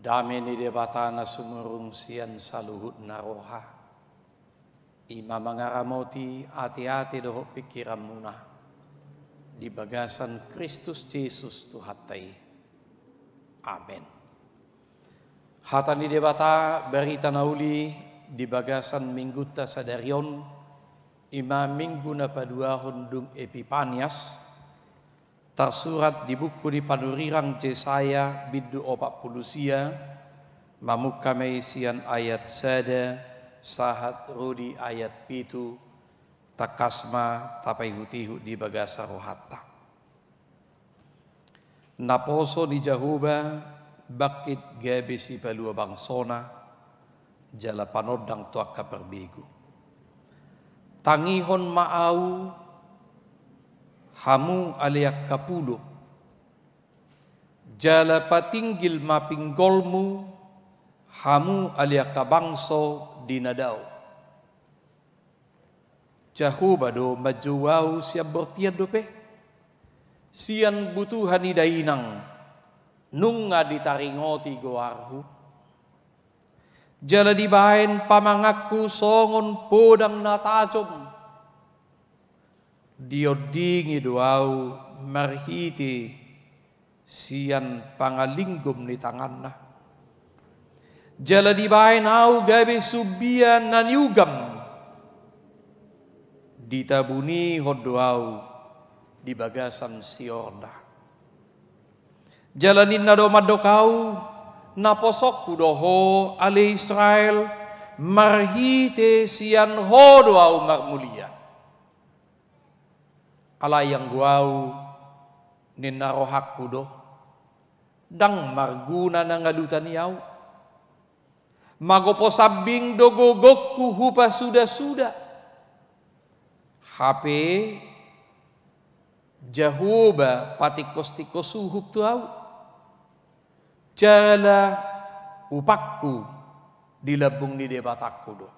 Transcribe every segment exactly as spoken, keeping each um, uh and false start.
Dame ni Debata na sumurung sian saluhutna roha, i ma mangaramoti ateate dohot pingkiranmuna di bagasan Kristus Jesus Tuhanta i. Amen. Hata ni Debata, barita na uli di bagasan minggunta sadari on, i ma minggu na paduahon dung Epipanias, tarsurat di buku ni panurirang Jesaya bindu opat pulu sia, mamungka ma i sian ayat sada sahat ro di ayat pitu. Tangkas ma tapaihutihut di bagasan rohanta. Naposo ni Jahowa bangkit gabe sipalua bangsona, jala panondang tu angka parbegu. Tangihon ma ahu, hamu ale angka pulung, jala patinggil ma pinggolmu, hamu ale angka bangso di na dao. Jahowa do manjou ahu sian bortian dope, sian butuha ni dainang, nunga ditaringoti goarhu. Jala dibaen pamanganku songon podang na tajom. Diondingi do ahu marhite sian pangalinggom ni tanganna. Jala dibaen ahu gabe sumbia na niugam. Ditabunihon do ahu di bagasan siorna. Jala ninna do mandok ahu, naposongku do ho ale Israel, marhite sian ho do ahu marmulia. Alai anggo ahu, ninna rohangku do, ndang marguna na ngaluta ni ahu. Magopo sambing do gogongku hupasudasuda. Hape Jahowa patingkostingkos uhum tu ahu. Jala upangku di lambung ni Debatangku do.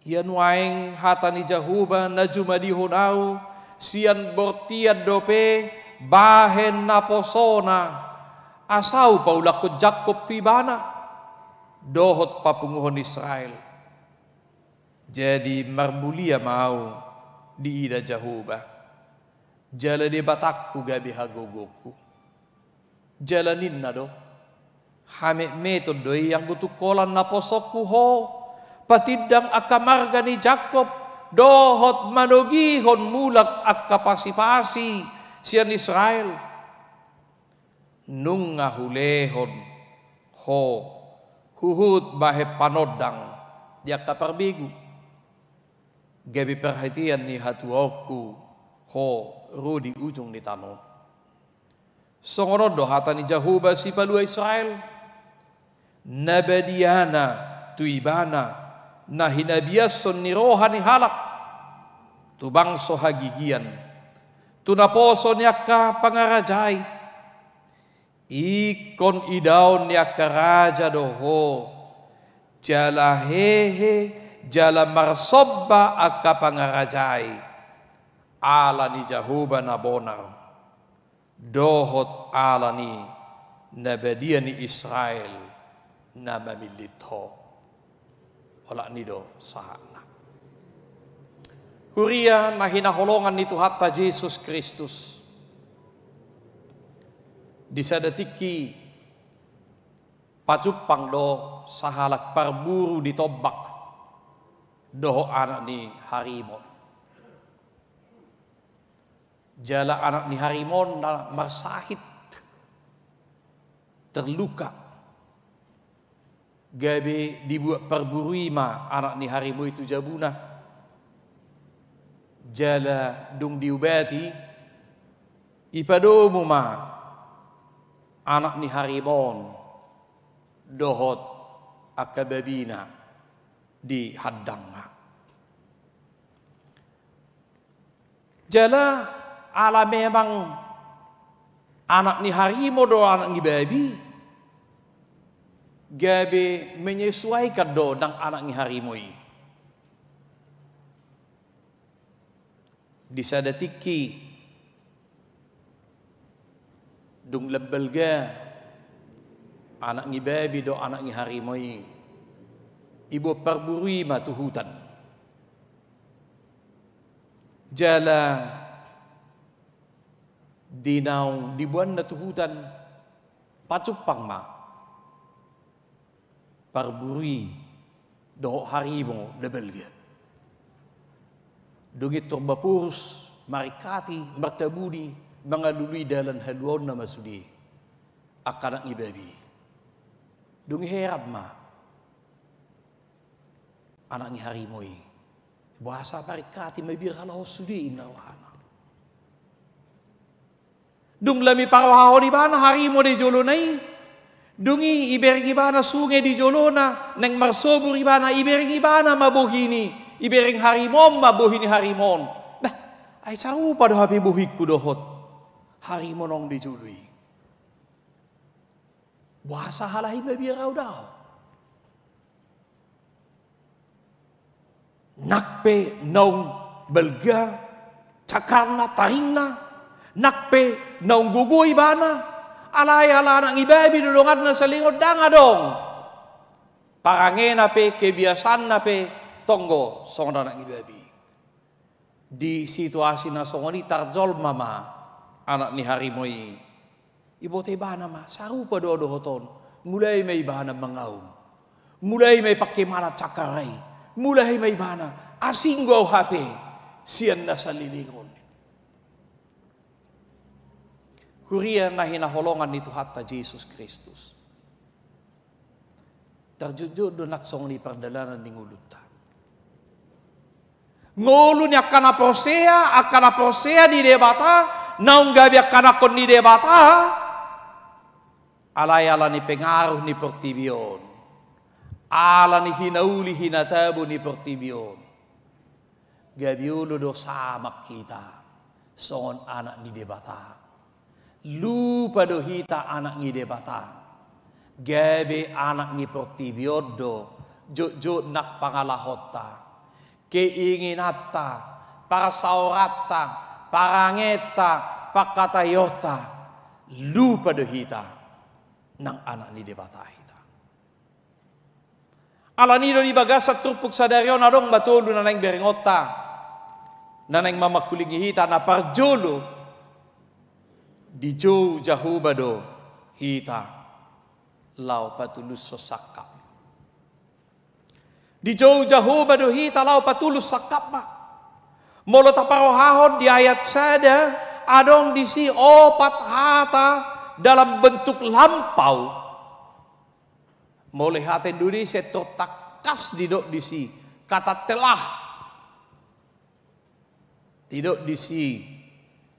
Ia nuaeng hata ni Jahowa na jumadihon ahu sian bortian dope bahen naposona, asa hupaulakkon Jakkob tu ibana, dohot papunguhon Israel. Jadi marmulia ma ahu diida Jahowa. Jala Debatangku gabe hagogongku. Jala ninna do, hametmeton do i anggo tung holan naposongku ho, patindang angka marga ni Jakkob, dohot manogihon mulak angka pasipasi sian Israel. Nunga hulehon ho huhut bahen panondang di angka parbegu. Gabe parhitean ni hatuaonku ho ro di ujung ni tano on. Songon on do hata ni Jahowa sipalua Israel, na badiana tu ibana na hinabiashon ni roha ni halak, tu bangso hagigian, tu naposo ni angka pangarajai. Ingkon idaon ni angka raja do ho, jala hehe, jala marsomba angka pangarajai, ala ni Jahowa na bonar, dohot ala ni na badia ni Israel na mamillit ho. Olat ni do sahatna. Huria na hinaholongan ni Tuhanta Jesus Kristus. Di sada tingki pajumpang do sahalak parburu ditombak dohot anak ni harimon. Jala anak ni harimon na marsahit, terluka. Gabe dibuat parburu i ma anak ni harimon i tu jabuna. Jala dung diubati, ipadomu ma anak ni harimon dohot angka babina di handangna. Jala ala memang anak ni harimon do anak ni babi, gabe menyesuaikan do nang anak ni harimon i. Di sada tingki, dung lam balga Anak ni babi dohot anak ni harimo i, iboan parburu i ma tu hutan. Jala di naung diboanna tu hutan, pajumpang ma parburu i dohot harimo na balga. Dung i Turba Porus maringkati, martabuni, mangalului dalan haluaonna ma sude angka anak ni babi. Dung i heran ma anak ni harimo i. Boasa maringkati mabiar halak on sude, inna rohana. Dung lam iparohahon ibana harimo di jolona i, dung i ibereng ibana sunge di jolona, naeng marsobur ibana, ibereng ibana ma bohini, ibereng harimo on ma bohi ni harimo on. Bah, ai sarupa do hape bohingku dohot harimo naung di jolo i. Boasa halak i mabiar ahu do? Nang pe naung balga cakkarna, taringna, nang pe naung gogo ibana, alai ala anak ni babi do donganna saleleng on, ndang adong parangena pe, kebiasaanna pe, tonggo songon anak ni babi. Di situasi na songon i tarjolma ma anak ni harimo i. Iboto ibana ma, sarupa do ahu dohot on. Mulai ma ibana mangaum. Mulai ma ipangke manat cakkar i. Mulai ma ibana, asing do ahu hape sian na saleleng on. Huria na hinaholongan ni Tuhanta Jesus Kristus. Tarjotjot do nang songon i pardalanan ni ngolunta. Ngolu ni angka na porsea, angka na porsea di Debata, naung gabe angka anakhon ni Debata, alai ala ni pengaruh ni portibi on, ala ni hinauli hinatabo ni portibi on, gabe olo do saman hita songon anak ni Debata. Lupa do hita anak ni Debata. Gabe anak ni portibi on do jotjot nang pangalahonta, keinginanta, parsaoranta, parangenta, pangkataionta. Lupa do hita nang anak ni Debata hita. Alani do di bagasan turpuk sadari on adong ma tolu na naeng berengonta, na naeng mamangkulingi hita. Na parjolo, dijou Jahowa do hita laho patulushon sangkap. Dijou Jahowa do hita laho patulushon sangkapna. Molo taparohahon di ayat sada, adong disi opat hata dalam bentuk lampau. Molo hata Indonesia, tangkas didok disi kata telah. Didok disi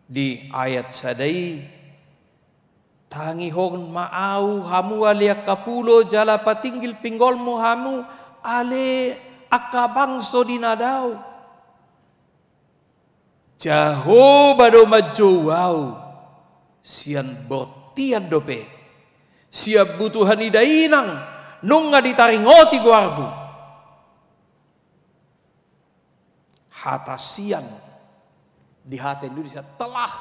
di ayat sada i, tangihon ma ahu hamu ale angka pulo, jala patinggil pinggolmu hamu ale angka bangso di na dao. Jahowa do manjou ahu sian bortian dope, sian butuha ni dainang nunga ditaringoti goarhu. Hata sian di hata Indonesia telah,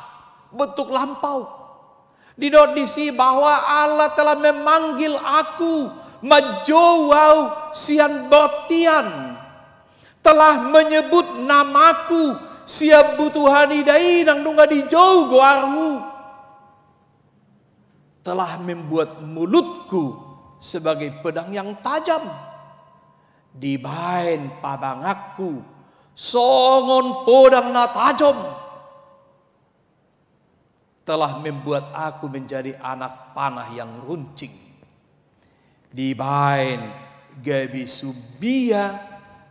bentuk lampau. Didok disi bahwa Allah telah memanggil aku, manjou ahu sian bortian, telah menyebut namaku sian butuha ni dainang nunga dijou goarhu, telah membuat mulutku sebagai pedang yang tajam, dibaen pamanganku songon podang na tajom, telah membuat aku menjadi anak panah yang runcing, dibaen gabe sumbia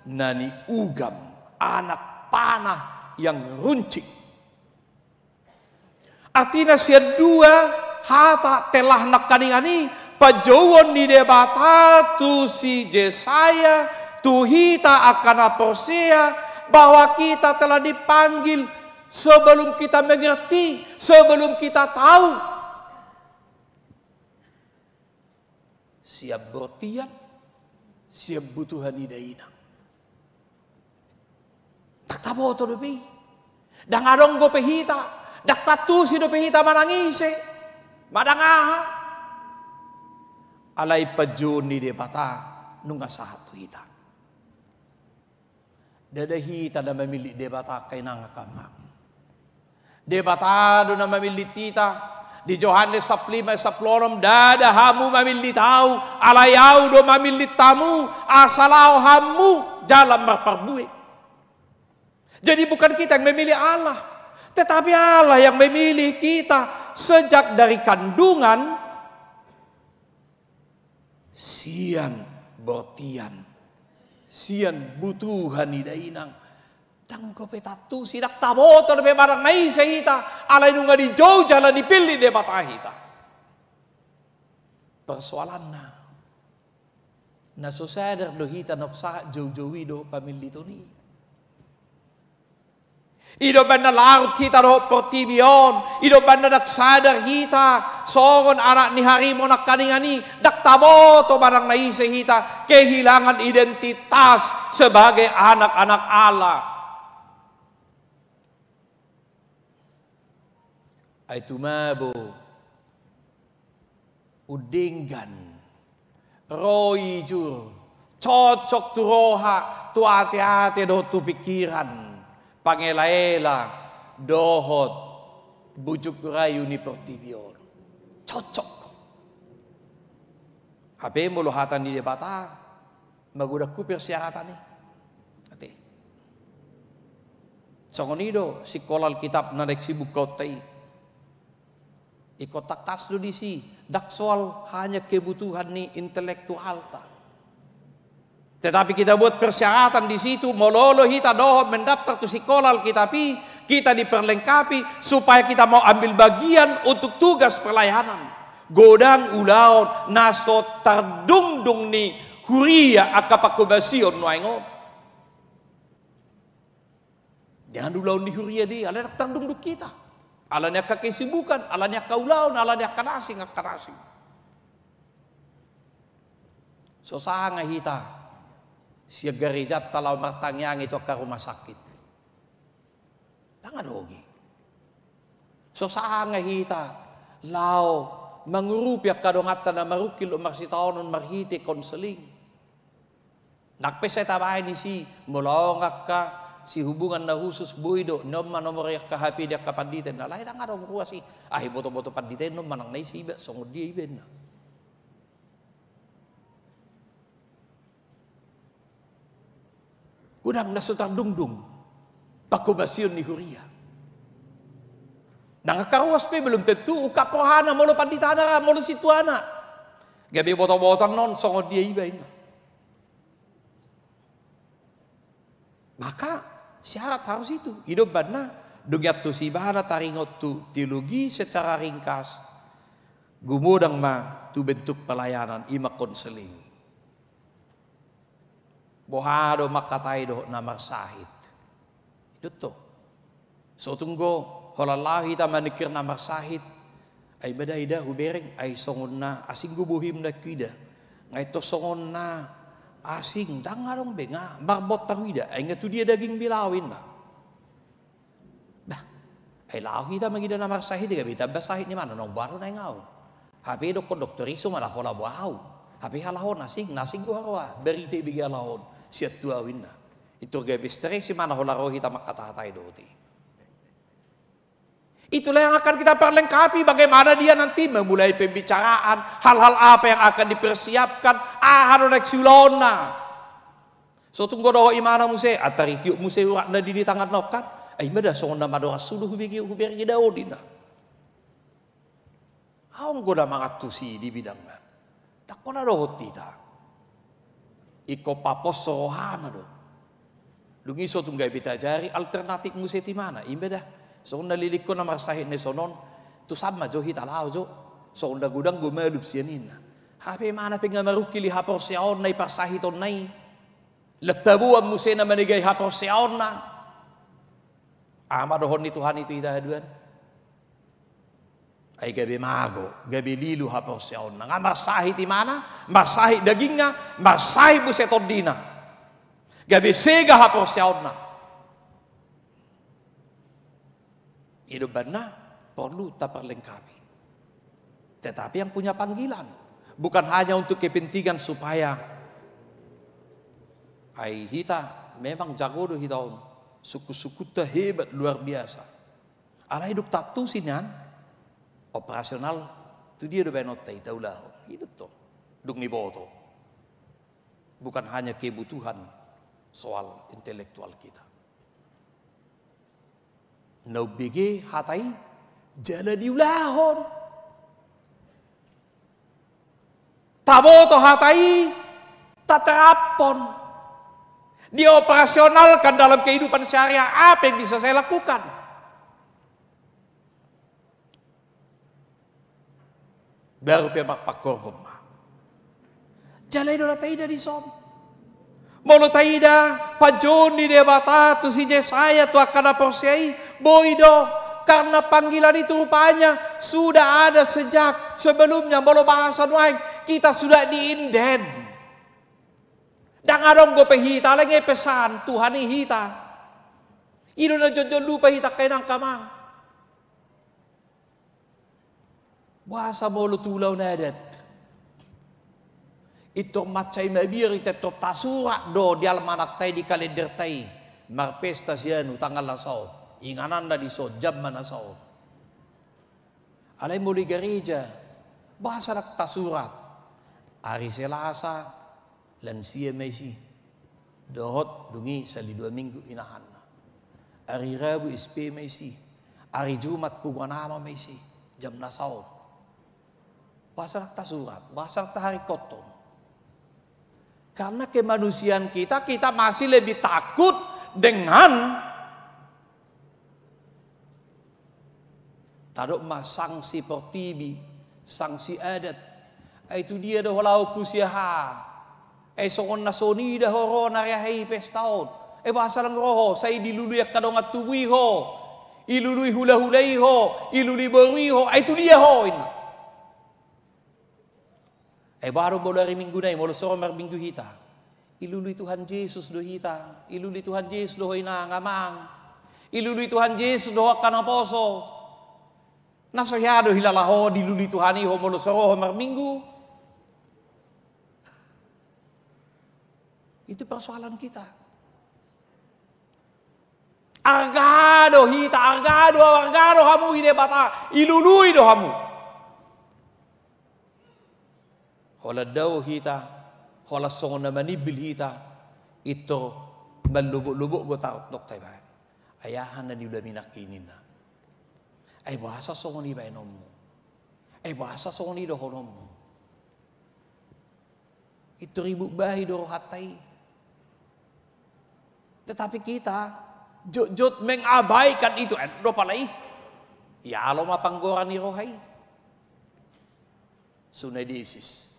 na niugam, anak panah yang runcing. Artina sian dua hata telah nangkaningan i, panjouon ni Debata tu si Jesaya, tu hita angka na porsea, bahwa kita telah dipanggil sebelum kita mengerti, sebelum kita tahu. Sian bortian, sian butuha ni dainang. Ndang taboto dope i. Ndang adong dope hita. Ndang tantusi dope hita manang ise, manang aha. Alai panjouon ni Debata nunga sahat tu hita. Ndada hita na mamillit Debata, angka inang, angka amang. Debata do na mamillit hita. Di Johannes sampulu lima ayat sampulu onom, ndada hamu mamillit Ahu, alai Ahu do mamillit hamu, asa laho hamu jala marparbue. Jadi bukan kita yang memilih Allah, tetapi Allah yang memilih kita sejak dari kandungan. Sian bortian, sian butuhan i da inang. Ndang dope tantusi, ndang taboto dope manang na ise hita, alai nunga dijou jala dipillit Debata hita. Persoalanna, na so sadar do hita naung sahat joujou i dohot pamilliton i. I do umbahen na larut hita dohot portibi on, i do umbahen na ndang sadar hita songon anak ni harimau nangkaningan i, ndang taboto manang na ise hita, kehilangan identitas sebagai anak-anak Allah. Ai tumabo, undenggan, ro ijur, cocok tu roha, tu ateate dohot tu pingkiran, pangelaela dohot bujuk rayu ni portibi on. Cocok. Hape molo hata ni Debata, magodang hu persyaratan i. Ate. Songon i do sikola Alkitab na naeng sibukaonta i. Ingkon tangkas do disi, ndang soal hanya kebutuhan ni intelektualta. Tetapi kita buat persyaratan di situ, molo olo hita dohot mendaftar tu sikola Alkitab i, kita diperlengkapi supaya kita mau ambil bagian untuk tugas pelayanan. Godang ulaon na so tardungdung ni huria angka panghobasion nuaeng on. Dengan ulaon ni huria dia, alai ndang tardungdung hita. Alani angka kesibukan, alani angka ulaon, alani angka na asing, angka na asing. So sanga hita sian garejanta laho martangiangi tu angka rumah sakit. Ndang adong i. So sanga hita laho mangurupi angka donganta na marungkil dohot marsitaonon marhite konseling. Ndang pe sai tabaen disi, molo adong angka sihubungan na khusus boi do, nion ma nomor ni angka H P ni angka pandita inna. Alai ndang adong ruas i. Ah, iboto-boto pandita i nion manang na ise iba, songon dia iba inna. Godang na so tardungdung panghobasion ni huria. Nang angka ruas pe belum tentu ungkap rohana molo panditana ra, molo sintuana. Gabe boto-boto annon songon dia iba inna. Maka syarat harus itu. I do umbahen na dung iantusi ibana taringot tu teologi secara ringkas, gumodang ma tu bentuk pelayanan, i ma konseling. Boha do mangkatai dohot na marsahit? I do tong. So tung do holan laho hita maningkir na marsahit, ai mada ida hubereng, ai songon na asing do bohim na huida. Nga i tong songon na asing, ndang adong be, nga marbot huida, ai nga tu dia daging be laho inna. Bah, ai laho hita mangida na marsahit i, gabe tamba sahit ni mana, naung boha do naeng ahu. Hape dokkon dokter i so malabo-labo ahu. Hape halaho on asing, na asing do haroa, barita i bege halaho on sian tu ahu inna. Intor gabe stres i mana holan ro hita mangkata-katai dohot i. Itulah yang akan kita perlengkapi, bagaimana dia nanti memulai pembicaraan, hal-hal apa yang akan dipersiapkan, aha do naeng siulaonna. So tung do dohot imana muse, antar itiop muse uratna di, di tanganna on kan. Ai mada songon na madorang sudo hubege, huberege da on inna. Adong do na mangantusi di bidangna. Ndang pola dohot hita. Ingkon paposo rohana do. Dung i so tung gabe taajari alternatif muse tu imana, imba da. Songon na lilingkon na marsahit na i sonon, tu san ma jo hita laho jo. Songon na godang do malum sian inna. Hape imana pe nga marungkil i haporseaonna i parsahitonna i. Lanta boan muse na manegai haporseaonna. Aha ma dohot ni Tuhan i tu hita haduan? Ai gabe mago, gabe lilu haporseaonna. Nga marsahit imana, marsahit dagingna, marsahit muse tondina. Gabe sega haporseaonna. I do umbahen na porlu taparlengkapi. Tetapi yang punya panggilan, Bukan hanya untuk kepentingan supaya, ai hita memang jago do hita on, sungkun-sungkunta hebat luar biasa. Alai dung taantusi nian, operasional, tu dia do baenonta hita ulahon? I do tong, dung niboto. Bukan hanya kebutuhan soal intelektual kita. Na umbege hata i jala diulahon. Taboto hata i, taterapkon. Dioperasionalkan dalam kehidupan sehari-hari, apa yang bisa saya lakukan? Baru pe marpangkorhon ma. Jala i do na taida dison. Molo taida panjouon ni Debata tu si Jesaya, tu angka na porsea i, boi do, karena panggilan itu rupanya sudah ada sejak sebelumnya. Molo bahasa nuaeng, kita sudah diinden. Ndang adong dope hita, alai nge pesan Tuhan i hita. I do na jongjong lupa hita, angka inang, angka amang. Boasa molo tu ulaon adat, intor mansai mabiar hita, intor tasurat do di almanakta i, di kalenderta i, marpesta si anu tanggal na saon, ingananna dison, jamma na saon. Alai molo di gareja, boasa ndang tasurat? Ari Selasa, lansia ma isi. Dohot dung i sali dua minggu inahanna. Ari Rabu S P ma isi. Ari Jumat punguan ama ma isi. Jam na saon. Boasa ndang tasurat, boasa ndang taharingkothon? Karena kemanusiaan kita, kita masih lebih takut dengan Tadok ma sanksi portibi, sanksi adat. Ai tu dia do ho laho, tu si aha? Ai songon na so nida ho ro na ari aha i pesta on. Ai boasa ndang ro ho, sai dilului angka dongan tubu i ho. Ilului hulahula i ho, ilului boru i ho. Ai tu dia ho, inna. Ai boha do molo ari Minggu nai, molo so ro marminggu hita? Ilului Tuhan Jesus do hita, ilului Tuhan Jesus do ho inang amang, ilului Tuhan Jesus do ho angka naposo. Na so hea do hilala ho dilului Tuhan i ho molo so ro ho marminggu? Itu persoalan kita. Arga do hita, arga do, arga do hamu di Debata, ilului do hamu. Holan dao hita, holan songon na manimbil hita, intor manlobok-lobok do tarot dok tabaen. Ai aha na niula ni inangki ninna? Ai boasa songon i baenonmu? Ai boasa songon i dohononmu? Intor ibubahi do rohanta i. Tetapi kita jotjot mengabaikan itu, eh, do pala i. Ialo ma panggora ni roha i. Sunedesis.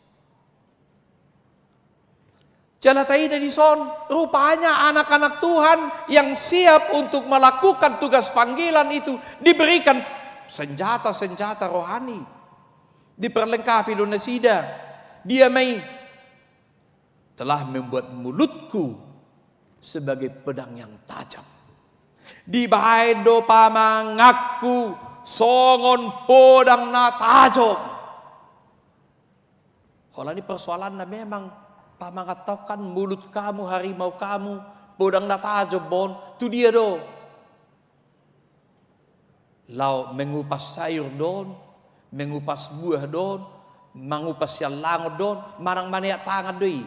Jala taida dison, rupanya anak-anak Tuhan yang siap untuk melakukan tugas panggilan itu diberikan senjata-senjata rohani. Diperlengkapi do nasida. Dia ma i, telah membuat mulutku sebagai pedang yang tajam. Dibaen do pamanganku songon podang na tajom. Holan i persoalanna memang pamanganta on kan mulut kamu, harimau kamu, podang na tajom on, tu dia do? Laho mengupas sayur do on, mengupas buah do on, mangupas sialangon do on, manang maneat tangan do i,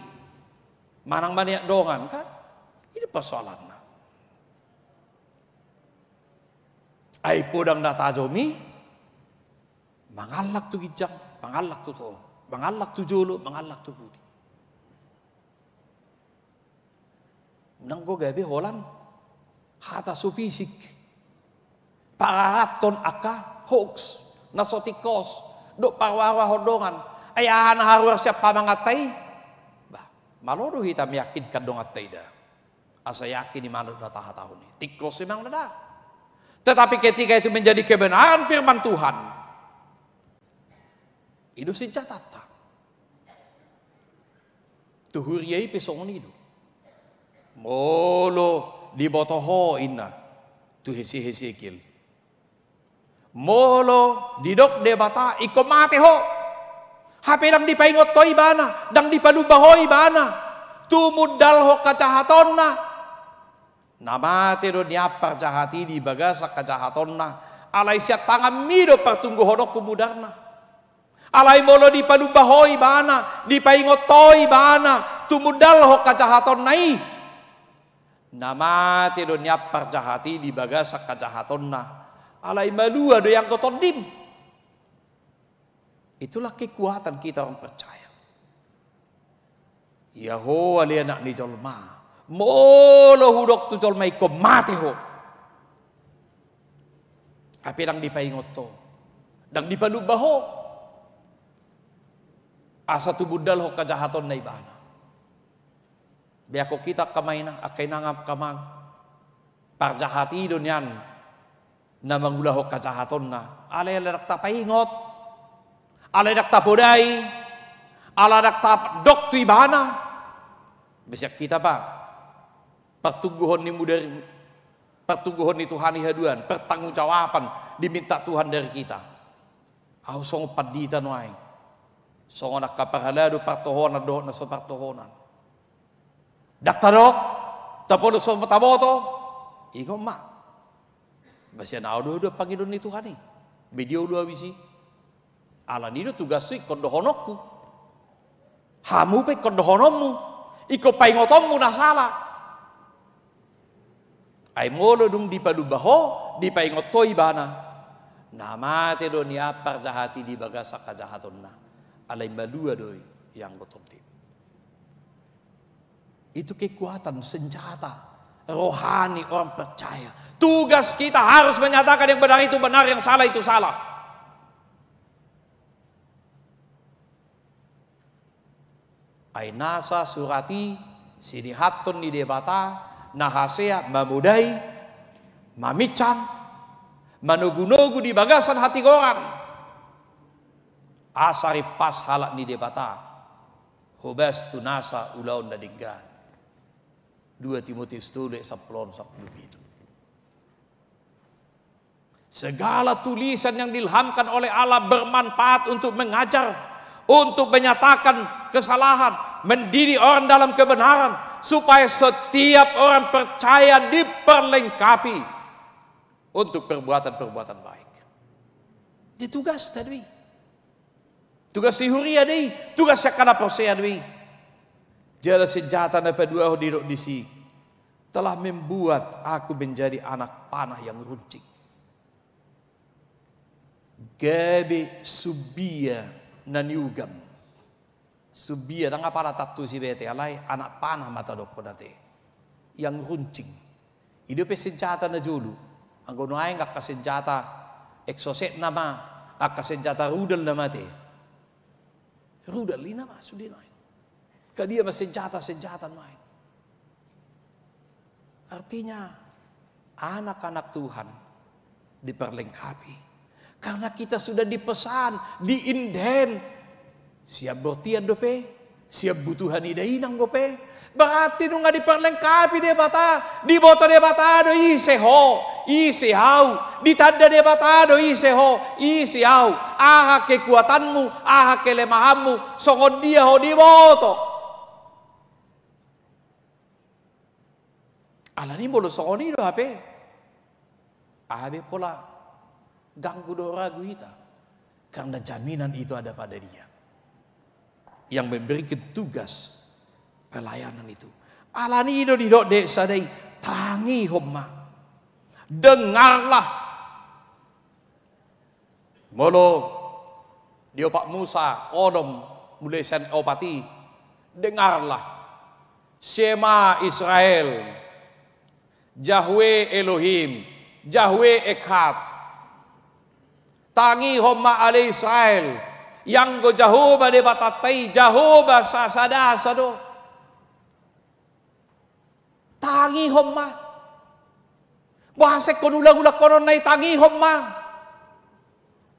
manang maneat dongan, kan? I do persoalanna. Ai podang na tajom i, mangallang tu ginjang, mangallang tu toho, mangallang tu jolo, mangallang tu pudi. Nanggo gabe holan hata so fisik. Pararathon angka hoax, na so tingkos, dohot parroaroahon dongan. Ai aha na haruar sian pamanganta i? Bah, malo do hita meyakinkan donganta i da. Asa yakin i manang na tahatahon i. Tingkos i manang na da. Tetapi ketika itu menjadi kebenaran firman Tuhan, i do senjatanta. Tu huria i pe songon i do. Molo diboto ho inna tu Hese-, Hesekiel. Molo didok Debata, ingkon mate ho. Hape ndang dipaingot ho ibana, ndang dipalumba ho ibana, tumundalhon hajahatonna. Na mate do nian parjahat i di bagasan hajahatonna, alai sian tanganmi do partungguhononku mudarna. Alai molo dipalumba ho ibana, dipaingot ho ibana, tumundalhon hajahatonna i, na mate do nian parjahat i di bagasan hajahatonna, alai malua do i anggo tondim. Itulah kekuatan kita orang percaya. Ia ho ale anak ni jolma, molo hudok tu jolma ingkon mate ho, hape ndang dipaingot ho, ndang dipalumba ho, asa tumundalhon hajahatonna ibana. Beako kita angka amang, angka inang, angka amang. Parjahat i do nian na mangulahon hajahatonna, alai ala ndang tapaingot, alai ndang tapodai, ala ndang tadok tu ibana. Besiak kita, Pak, partungguhon ni mudar, partungguhon ni Tuhan i haduan, pertanggungjawaban diminta Tuhan dari kita. Ahu songon pandita nuaeng, songon angka parhalado partohonan dohot na so partohonan. Ndang tadok, tapodom so taboto, ingot ma. Basian ahu do, do pangidoan ni Tuhan i. Be diolo ahu disi. Alani do tugashu ingkon dohononku. Hamu pe ingkon dohononmu. Ingkon paingotonmu na sala. Ai molo dung dipalumba ho, dipaingot ho ibana, na mate do nian parjahat i di bagasan hajahatonna. Alai malua do i anggo tondim. Itu kekuatan senjata rohani orang percaya. Tugas kita harus menyatakan yang benar itu benar, yang salah itu salah. Ai nasa surat i sinihathon ni Debata na hasea mamodai, maminsang, manogunogu di bagasan hatigoran. Asa rimpas halak ni Debata hobas tu nasa ulaon na denggan. Dua Timotius tolu ayat sampulu onom sampulu pitu. Segala tulisan yang diilhamkan oleh Allah bermanfaat untuk mengajar, untuk menyatakan kesalahan, mendidik orang dalam kebenaran, supaya setiap orang percaya diperlengkapi untuk perbuatan-perbuatan baik. Dia tugas tadi. Tugas ni huria do i, tugas ni angka na porsea do i. Jala senjata na paduahon didok disi, telah membuat aku menjadi anak panah yang runcing. Gabe sumbia na niugam. Sumbia ndang apala tantu sibete, alai anak panah ma tadokhon ate. Yang runcing. I dope senjata na jolo. Anggo nuaeng angka senjata exocet nama, angka senjata rudal nama ate. Rudal i nama sude nuaeng. Angka dia ma senjata-senjata nuaeng. Artinya, anak-anak Tuhan diperlengkapi. Karena kita sudah dipesan, diinden. Sian bortian dope, sian butuhan ida inang dope. Berarti nunga diperlengkapi Debata, diboto Debata do ise ho, ise ahu, ditanda Debata do ise ho, ise ahu, aha kekuatanmu, aha kelemahanmu, songon dia ho diboto. Alani molo songon i do hape, aha be pola ganggu dohot ragu hita, karena jaminan itu ada pada Dia yang memberikan tugas pelayanan itu. Alani i do didok di ayat sada i, tangihon ma, dengarlah. Molo di opat Musa onom, mulai sian opat i, dengarlah, Shema Israel, Yahweh Elohim, Yahweh Echad. Tangihon ma ale Israel, ianggo Jahowa Debatanta i, Jahowa sasada do. Tangihon ma. Boasa ingkon ulang-ulangkononna i, tangihon ma.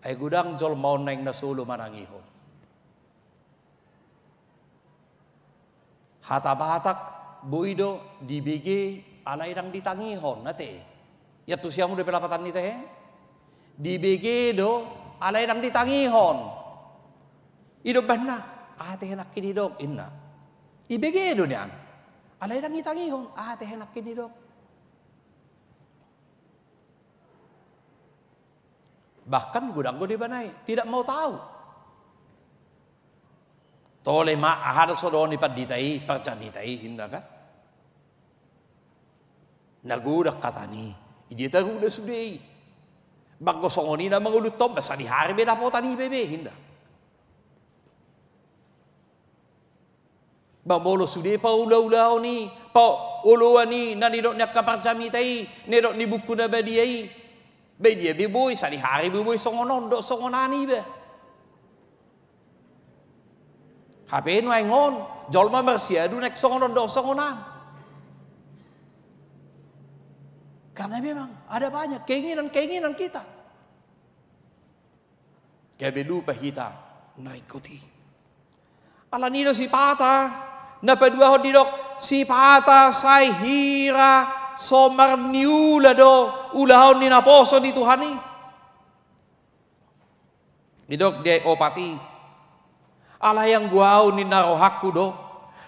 Ai godang jolma on naeng na so olo manangihon. Hata Batak boi do dibege alai ndang ditangihon, ate. Iantusi hamu dope lapatan ni tahe? Dibege do alai ndang ditangihon. Ido banna, ate nangkin didok, inna. Ibege do nian. Alai ndang itangihon, ate nangkin didok. Bahkan godang do ibana i, tidak mau tahu. Tole ma aha do so dohonon ni pandita i, parjamita i, inna kan. Na godang hata ni, idia taruna sude i. Banggo songon i na mangolunta on, ba sadihari be dapotan i be, be, inna. Ba molo sude paulaulaon i, paoloan i, na nidok ni angka parjamita i, na nidok ni Buku na Badia i. Ba idia be boi, sadihari be boi songon on dohot songon an iba. Hape nuaeng on, jolma marsiadu naeng songon on dohot songon an. Karena memang ada banyak keinginan-keinginan kita. Gabe lupa hita na ringkot i. Alani do sipata, na paduahon didok, sipata sai hira so marniula do ulaon ni naposo ni Tuhan i. Didok di ayat opat i. Alai anggo au ninna rohangku do,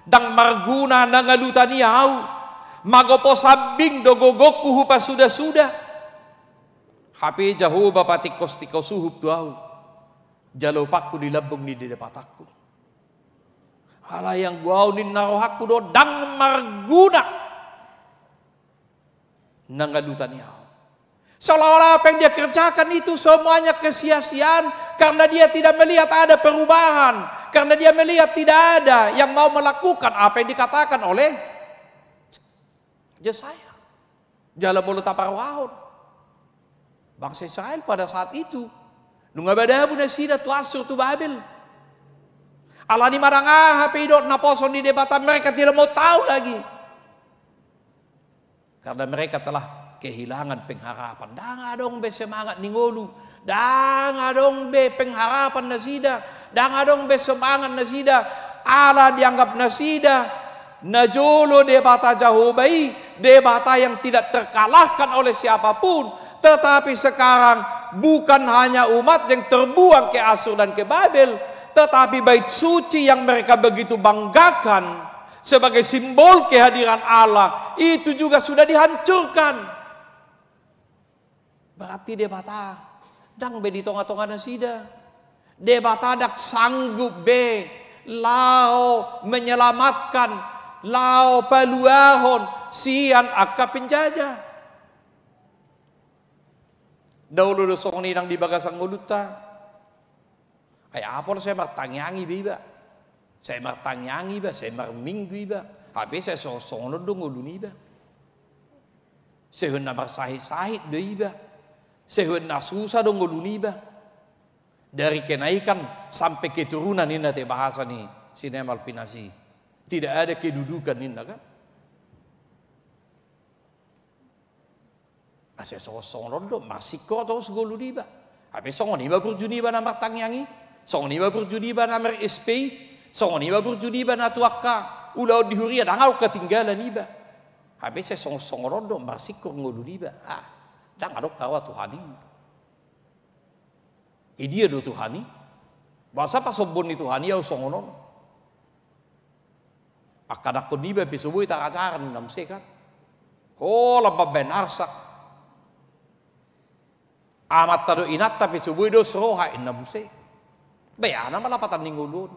ndang marguna na ngalutan i au, magopo sambing do gogongku hupasudasuda. Hape Jahowa patingkostingkos uhum tu au, jalopanku di lambung ni Debatangku. Alai anggo au ninna rohangku do, ndang marguna na ngalutan i au. Seolah-olah apa yang dia kerjakan itu semuanya kesia-siaan karena dia tidak melihat ada perubahan, karena dia melihat tidak ada yang mau melakukan apa yang dikatakan oleh Jesaya. Jala molo taparrohahon, bangsa Israel pada saat itu, nunga madabu nasida tu Asur, tu Babel. Alani ma ndang aha pe didok naposo ni Debata, mereka tidak mau tahu lagi. Karena mereka telah kehilangan pengharapan. Ndang adong be semangat ni ngolu. Ndang adong be pengharapan nasida. Ndang adong be semangat nasida. Ala dianggap nasida najolo Debata Jahowa i, Debata yang tidak terkalahkan oleh siapapun. Tetapi sekarang bukan hanya umat yang terbuang ke Asur dan ke Babel, tetapi bait suci yang mereka begitu banggakan sebagai simbol kehadiran Allah, itu juga sudah dihancurkan. Berarti Debata ndang be di tongatonga nasida. Debata ndang sanggup be laho menyelamatkan, laho paluahon sian angka penjajah. Ndang olo do songon i nang di bagasan ngolunta. Ai apala sai martangiangi be iba. Sai martangiangi iba, sai marminggu iba. Hape sai songon-songon on do ngolu ni iba. Sai hona marsahit-sahit do iba. Sai hona susa do ngolu ni iba. Dari kenaikan sampai keturunan ninna te bahasa ni si Nemal Pinasi. Tidak ada kedudukan ninna kan. Asa songon-songon on do, marsingkor torus ngolu ni iba. Hape songon i ma burju ni iba na martangiang i, songon i ma burju ni iba na mar-S P I, songon i ma burju ni iba na tu angka ulaon di huria, ndang adong ketinggalan iba. Hape sai songon-songon on do, marsingkor ngolu ni iba. Ah, ndang adong haroa Tuhan i. Idia do Tuhan i? Boasa pasombon ni Tuhan i au songon on? Angka dangkon niba pe so boi tarajaran inna muse kan. Holan mambaen arsak. Amanta dohot inanta pe so boi dos roha inna muse. Ba aha nama lapatan ni ngolu on?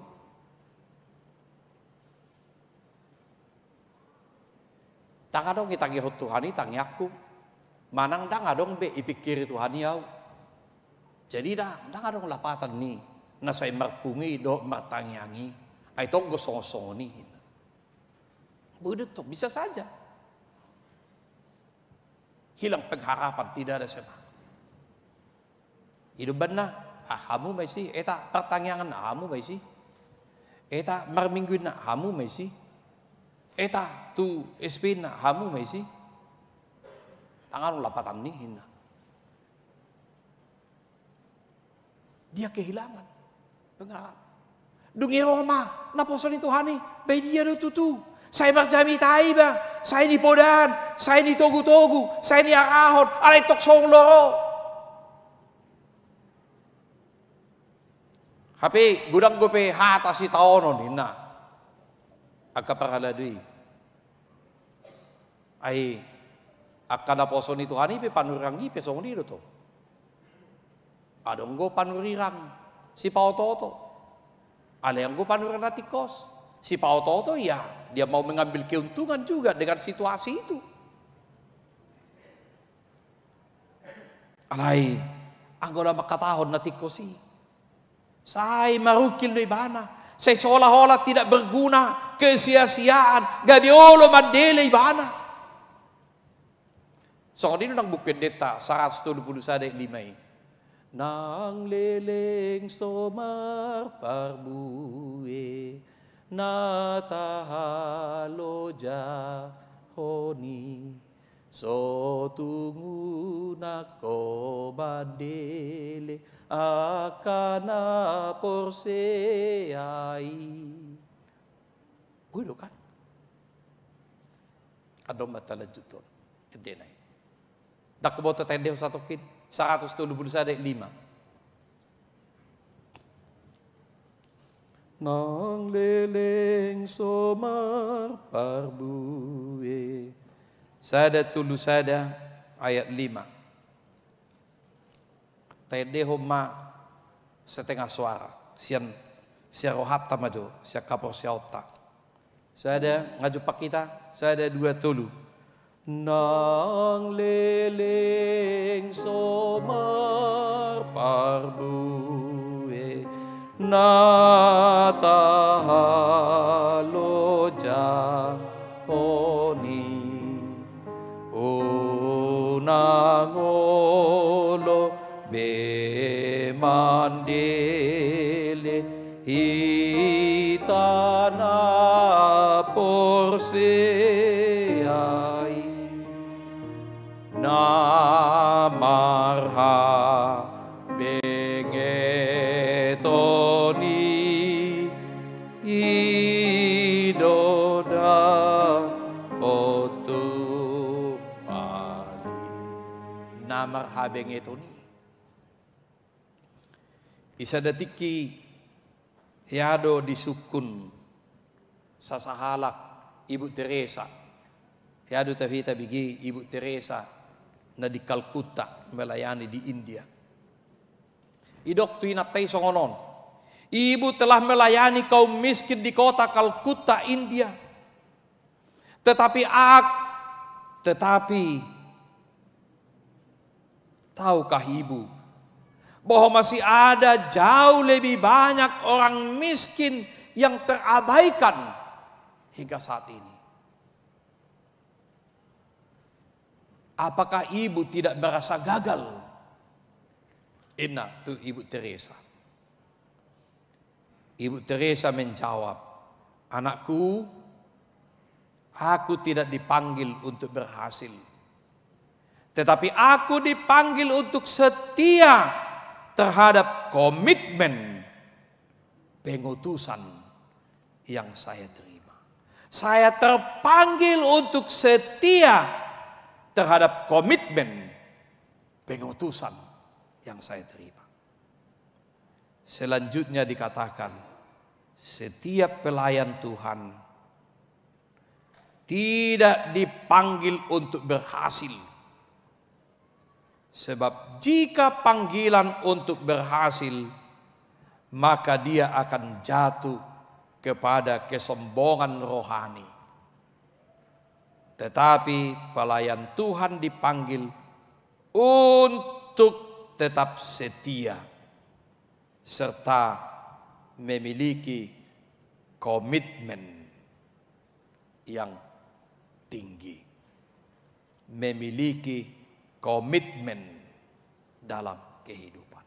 Ndang adong itangihon Tuhan i tangiangku. Manang ndang adong be ipingkiri Tuhan i au. Jadi ndang, ndang adong lapatan ni na sai marpungu i dohot martangiang i. Ai tong do songon-songon i. Boi do tong, bisa saja. Hilang pengharapan, tidak ada semangat. I do umbahen na, ah, hamu ma isi, eta partangiangan, ah, hamu ma isi. Eta marminggu inna, ah, hamu ma isi. Eta tu S P I inna, ah, hamu ma isi. Ndang adong lapatan ni inna. Dia kehilangan pengharapan. Dung i ro ma naposo ni Tuhan i, ba idia do tutu. Sai marjamita iba, sai nipodaan, sai nitogutogu, sai niarahon, alai tong songon lo ro. Hape godang dope hata sitaonon, ninna angka parhalado i. Ai angka naposo ni Tuhan i pe panurirang i pe songon i do tong. Adong do panurirang sipaotooto. Alai anggo panurirang na tingkos sipaotooto, ya, dia mau mengambil keuntungan juga dengan situasi itu. Alai anggo na mangkatahon na tingkos i, sai marungkil do ibana, sai seolah-olah tidak berguna, kesia-siaan, gabe olo mandele ibana. Songon i do nang Buku Endenta saratus tolu pulu sada ayat lima i. Nang leleng so marparbue na tahalojahon i, so tung unang ho mandele angka na porsea i. Boi do kan? Adong ma talanjuthon endena i. Ndang huboto taendehon satongkin, saratus tolu pulu sada ayat lima. Nang leleng so marparbue. Sada tolu sada ayat lima. Taendehon ma setengah suara, sian, sian rohanta ma jo, sian haporseaonta. Sada, nga jumpang hita, sada, dua, tolu. Nang leleng so marparbue na tahalojahon i, unang olo be mandele hita na porsea i. Na marhabengeton i, i do dapot tumpal i. Na marhabengeton i. Di sada tingki hea do disungkun sasahalak Ibu Teresa. Hea do tahe tabege Ibu Teresa na di Kalkuta melayani di India. Didok tu inanta i songon on, "Ibu telah melayani kaum miskin di kota Kalkuta, India. Tetapi ak-, tetapi tahukah ibu bahwa masih ada jauh lebih banyak orang miskin yang terabaikan hingga saat ini? Apakah ibu tidak merasa gagal?" Ninna tu Ibu Teresa. Ibu Teresa menjawab, "Anakku, aku tidak dipanggil untuk berhasil. Tetapi aku dipanggil untuk setia terhadap komitmen pengutusan yang saya terima. Saya terpanggil untuk setia terhadap komitmen pengutusan yang saya terima." Selanjutnya dikatakan, setiap pelayan Tuhan tidak dipanggil untuk berhasil. Sebab jika panggilan untuk berhasil, maka dia akan jatuh kepada kesombongan rohani. Tetapi pelayan Tuhan dipanggil untuk tetap setia serta memiliki komitmen yang tinggi. Memiliki komitmen dalam kehidupan.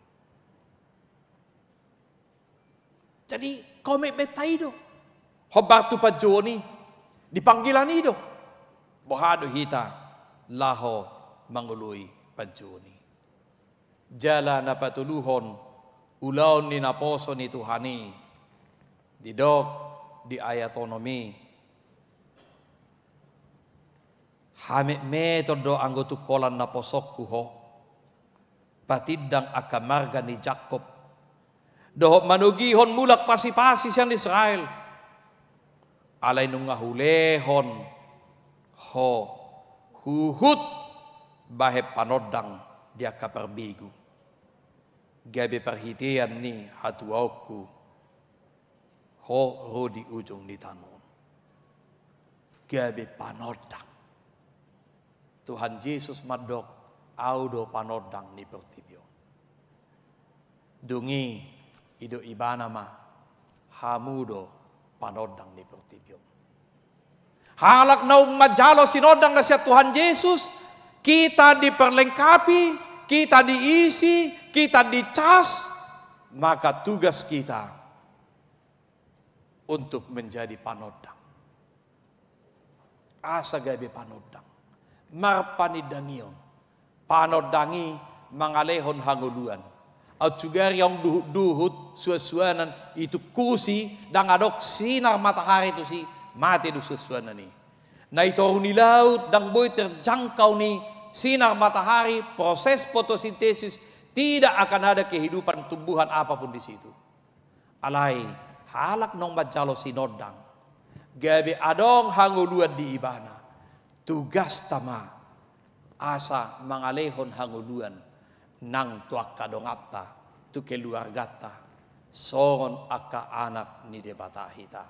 Jadi, komitmenta i do hombar tu panjouon i, di panggilan i do. Boha do hita laho mangoloi panjouon i? Jala na patoluhon, ulaon ni naposo ni Tuhan i, didok di ayat onom i, "Hametmeton do anggo tungkolan naposongku ho, patindang angka marga ni Jakkob, dohot manogihon mulak pasipasi sian Israel. Alai nunga hulehon ho huhut bahen panondang di angka parbegu, gabe parhitean ni hatuaonku ho ro di ujung ni tano on. Gabe panondang. Tuhan Jesus mandok, "Ahu do panondang ni portibi on." Dung i didok Ibana ma, "Hamu do panondang ni portibi on." Halak naung manjalo sinondang na sian Tuhan Jesus, kita diperlengkapi, kita diisi, kita dicas, maka tugas kita untuk menjadi panondang. Asa gabe panondang. Marpanindangion. Panondang i mangalehon hangoluan. Aut sugari aung duhut-duhut, suan-suanan, itungkusi, ndang adong sinar matahari tusi, mate do suan-suanan i. Na i toru ni laut, ndang boi terjangkau ni sinar matahari, proses fotosintesis, tidak akan ada kehidupan tumbuhan apapun di situ. Alai, halak naung manjalo sinondang, gabe adong hangoluan di ibana, tugasta ma asa mangalehon hangoluan nang tu angka donganta, tu keluarganta, songon angka anak ni Debata hita.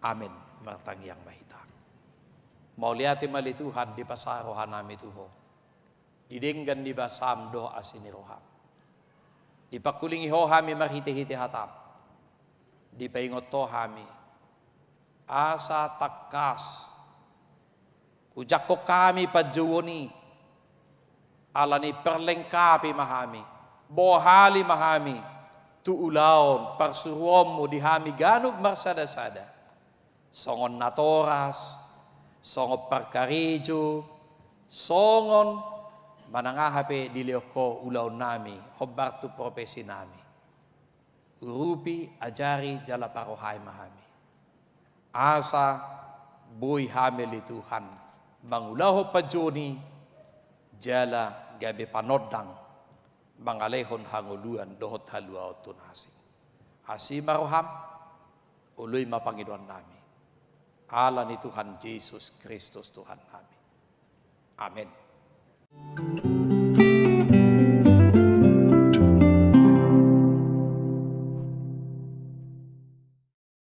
Amen. Martangiang ma hita. Mauliate ma ale Tuhan, dipasa rohanami tu Ho. Di denggan ni basaM dohot asi ni rohaM. Dipangkulingi Ho hami marhite-hite hataM. Dipaingot Ho hami. Asa tangkas hujangkon hami panjouon i. Alani i perlengkapi ma hami. Bohali ma hami. Tu ulaon parsuruonMu di hami ganup marsada-sada. Songon natoras, songon parkarejo, songon manang aha pe dilehon Ho ulaonnami, hombar tu profesinami. Urupi, ajari, jala parohai ma hami. Asa boi hami ale Tuhan mangulahon panjouon i, jala gabe panondang mangalehon hangoluan dohot haluaon tu na asing. Asi ma rohaM, oloi ma pangidoannami. Ala ni Tuhan Jesus Kristus Tuhannami. Amen.